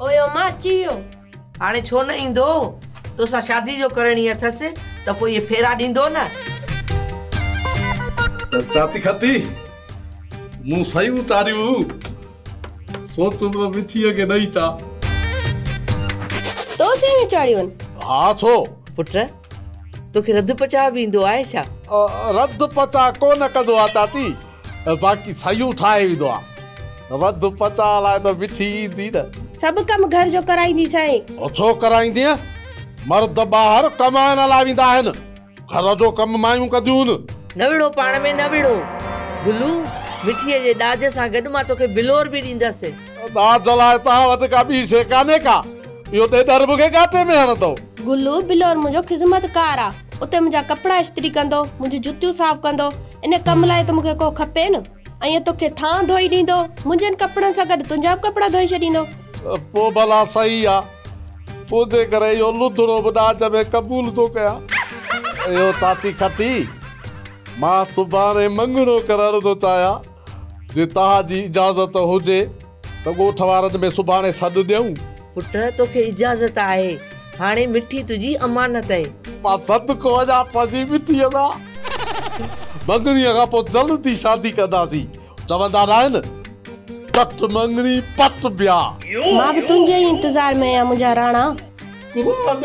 اوئي امان اچي ويو. هاڻي ڇو نه ايندو؟ توسان شادي جو ڪرڻي اٿس ته پوء اهي ڦيرا ڏيندو نه. چاچي کٽي، مون سيون چاڙهيون، سوچيم ته مٺيء کي ڏئي چان. تو سيون چاڙهيون؟ ها ڇو؟ پٽ، توکي رڌ پچاء به ايندو آهي ڇا؟ رڌ پچاء ڪونه ڪندو آ چاچي، باقي سيون ٺاهي ويندو آ. رڌ پچاء لاء ته مٺي ايندي نه. سڀ ڪم گهر جو ڪرائينديسانء. ڇو ڪرائيندينء؟ مرد ٻاهر ڪمائڻ لاء ويندا آهن، گهر جو ڪم مايون ڪنديون. نه وڙهو پاڻ ۾ نه وڙهو. گلو، مٺيء جي ڏاج سان گڏ مان توکي بلور به ڏيندس. ڏاج لاء توهان وٽ ڪا ٻي شيء ڪانهي ڪا؟ اهو ڏيڏر مون کي ڳاٽي ۾ هڻندو. گلو، بلور منهنجو خذمتڪار آ. اتي منهنجا ڪپڙا استري ڪندو، منهنجون جتيون صاف ڪندو. ان ڪم لاء ته مون کي ڪو کپي نه. ائين توکي ٿانء ڌوئي ڏيندو، منهنجن ڪپڙن سان گڏ تنهنجا به ڪپڙا ڌوئي ڇڏيندو. پوء ڀلا صحيح آ. تنهنجي ڪري اهو لڌڙو به ڏاج ۾ قبول ٿو ڪيان. اهو چاچي کٽي، مان سڀاڻي مڱڻو ڪرڻ ٿو چاهيان. جي توهان جي اجازت هجي ته ڳوٺ وارن ۾ سڀاڻي سڏ ڏيون. پٽ، توکي اجازت آهي. هاڻي مٺي تنهنجي امانت اهي. مان صدقو وڃان پنهنجي مٺيء تان. مڱڻي کان پوء جلدي شادي ڪنداسين. چوندا ناهن، چٽ مڱڻي پٽ بياهه. مان به تنهنجي ئي انتظار ۾ آهيان منهنجا راڻا. قربان.